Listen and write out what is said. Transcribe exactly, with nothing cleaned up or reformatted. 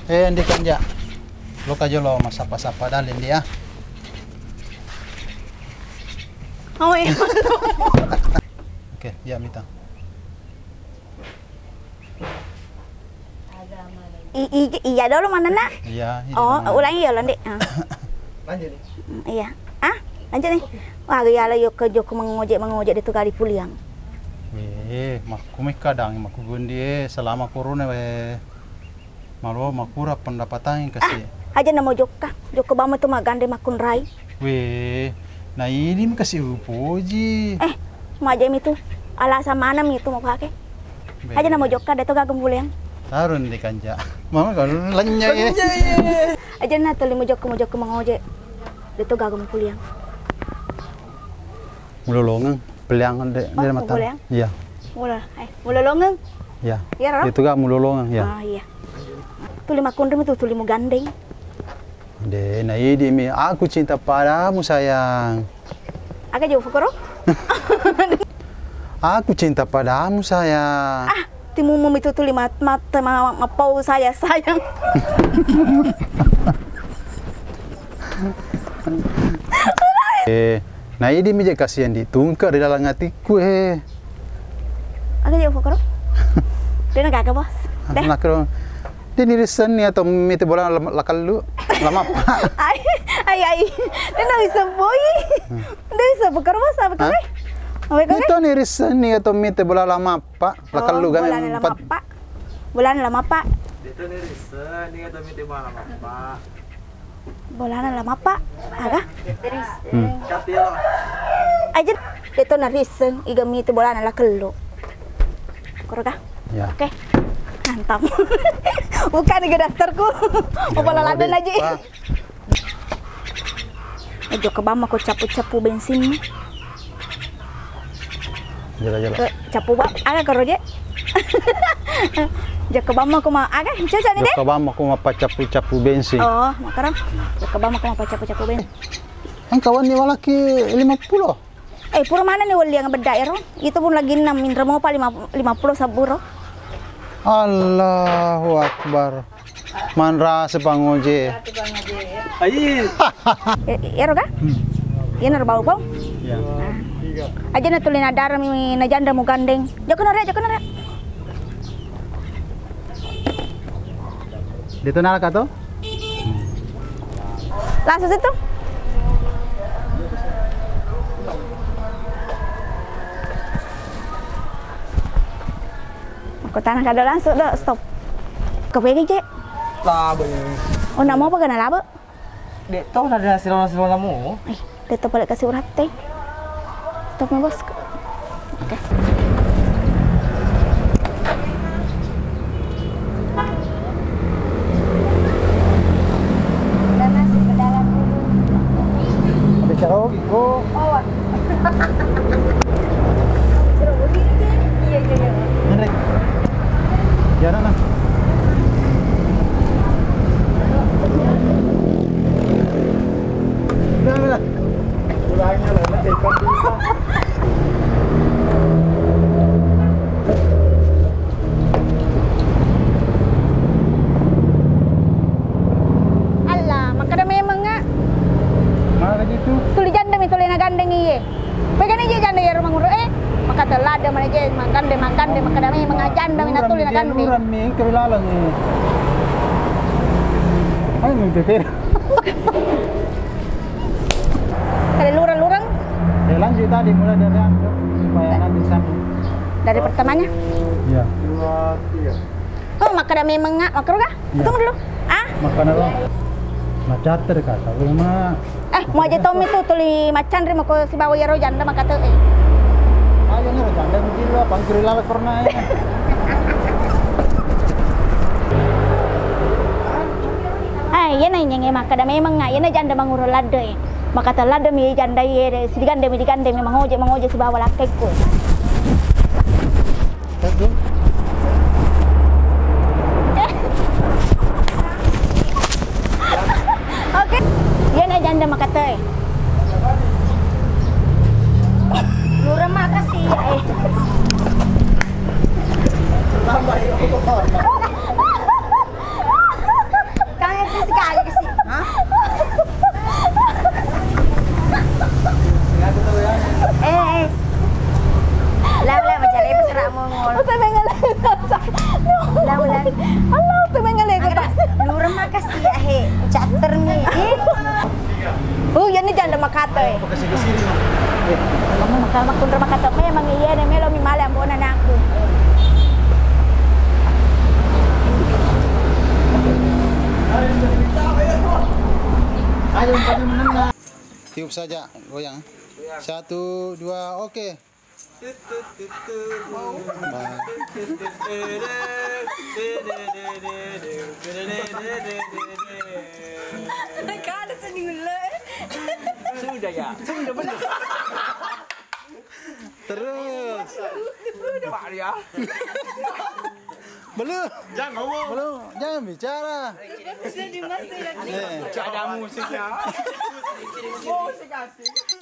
Eh, Andi Kanja. Loka jolo massappa-sappa dalle, Andi, ya. Oh, iya. Oke, ya, mita. I-, i-, iya dolo manenna? Iya, iya, oh, manenna. Ulangi ya, Landi. Ah. Lanjut nih. Mm, iya. Ah, lanjut nih. Wah, iya lo, yoko, joko mengojek, mengojek de tu gali puliang. Weh, makku mekka dang, makku gundi, eh, selama corona, weh. Malo makura pendapatan kasi. Ah, aja namo jokka. Jokka bama tu magande makkunrai. Weh, na ini kasi upoji. Eh, maja mi tu. Alasan mana mi tu mau pake? Aja namo jokka, de to gaga mupuliang. Tarun di kanja. Mama kalau lenya, ya. Aja na tuli mo jokka, mo jokka mengojek. De to gaga mupuliang. Mulolongeng, peliangan de, oh, de mata. Mulolongeng? Iya. Mulo, eh, mulolongeng? Iya. Iya, ro? Itu ga mulolongeng, iya. Oh, iya. Tuli makkunrai mi tu, tuli mugandeng. De, na idi mi, "Aku cinta padamu, sayang." Aga jauh fukuro? "Aku cinta padamu, sayang." Ah, timumu mi tu tuli mat-, mat-, ma-, mapau saya, sayang. Eh, na idi mi je kasihan ditungke ri dalam atikku, eh. Aga je fukuro? Dena gaga, Bos. Deh. Nakro. Deni risenni atau mite bola la, la kellu, la mappa. Ai, ai, ai. Dena bisa boy. Hmm. Dena bisa fukuro, Bos, apa kau? Hah? Apa kau? Itu ni risenni atau mite bola la mappa, la kellu, oh, game bolana la empat. Mappa. Bolana la mappa. Itu ni risenni atau mite bola la mappa. Bolana la mappa, aga? Hmm. Aja, de to narisseng, iga mite bolana la kellu. Koro ga? Ya. Oke. Mantap. Bukan iga dasterku. Apa laladen aja. Eh, jokka bamma ko cappu-cappu bensin. Jela, jela. Eh, cappu ba-, aga karo je? Jokka bamma ko ma-, aga? Cocok ni, deh? Jokka bamma ko mappacappu-cappu bensin. Oh, makaro. Jokka bamma ko mappacappu-cappu bensin. Engka wenni walaki lima puluh. Eh, pura mana ni welliang bedda ero? Itu pun lagi enam, minre mopa lima, lima puluh sabburo. Allahu Akbar. Manrasa pangoje. Ai. E-, ero ga? Hmm. Iyana ro bau pau? Iya. Nah. Aja na tuli nadarami na janda mugandeng. Jokka na ria, jokka na ria. Deto nala ka to? Langsung situ. Aku tanah kada langsung do, stop. Ke pegi, Cek? Labe. Oh, namo apa kena labe? Dek to, ada hasil-hasil kamu. Eh, dek to, balik kasih urat teh. Stop nih, Bos. Oke. Saya masuk ke dalam dulu. Ada cara lagi, kok. Oh, wah. Iya, iya, iya. Bener. Ya, nah, nah. Udah, udah. Pulangnya lah, nanti ikut. Allah, makkeda memeng, Nga. Makkeda gitu. Tuli janda mi tuli nagandeng iye. Pegani je janda iyaro manguru, eh. Makkeda ladde mana je, magande, magande, makkeda memeng janda mi natuli nagandeng. Luran mi, keri laleng, eh. Ayo, mimpi pera. Kali lureng-lureng. Ya, lanjut tadi, mulai dari anu, supaya nanti sambung. Dari pertamanya? Iya. Dua, tiga. Oh, makkeda memeng, Nga, makkeda ga? Iya. Tunggu dulu. Ah? Makkeda lo. Macatter kata, belum, Mak. Eh, mau aja Tommy tuh tuli macanri mako sibawa iyaro janda makkeda, eh. Ayo nih, janda mungkin lo, pangkiri lala pernah ya. Eh, iyana inynye makkeda memeng, Nga, iyana janda manguru ladde, eh. Makkeda ladde mi janda iye, sidigande mi, digande mi, mangoje, mangoje sibawa lakkekku. Oke. Iyana janda makkeda, eh. Lureng makasih ya, eh. Allah, tu mengalai kata. Lureng makasih ya, he. Catter mi. Eh. Oh, ya ni janda makata, eh. Kamu makan makun rumah kata, memang iya nih, melo mi male ambona naku. Tiup saja, goyang. Satu, dua, oke. Kada seni ngulle. Sudah ya, sudah bener. Terus. Pak ya. Belum. Jangan ngomong. Belum. Jangan bicara. Sudah dimasuk lagi. Nih. Ada musiknya. Musik asik.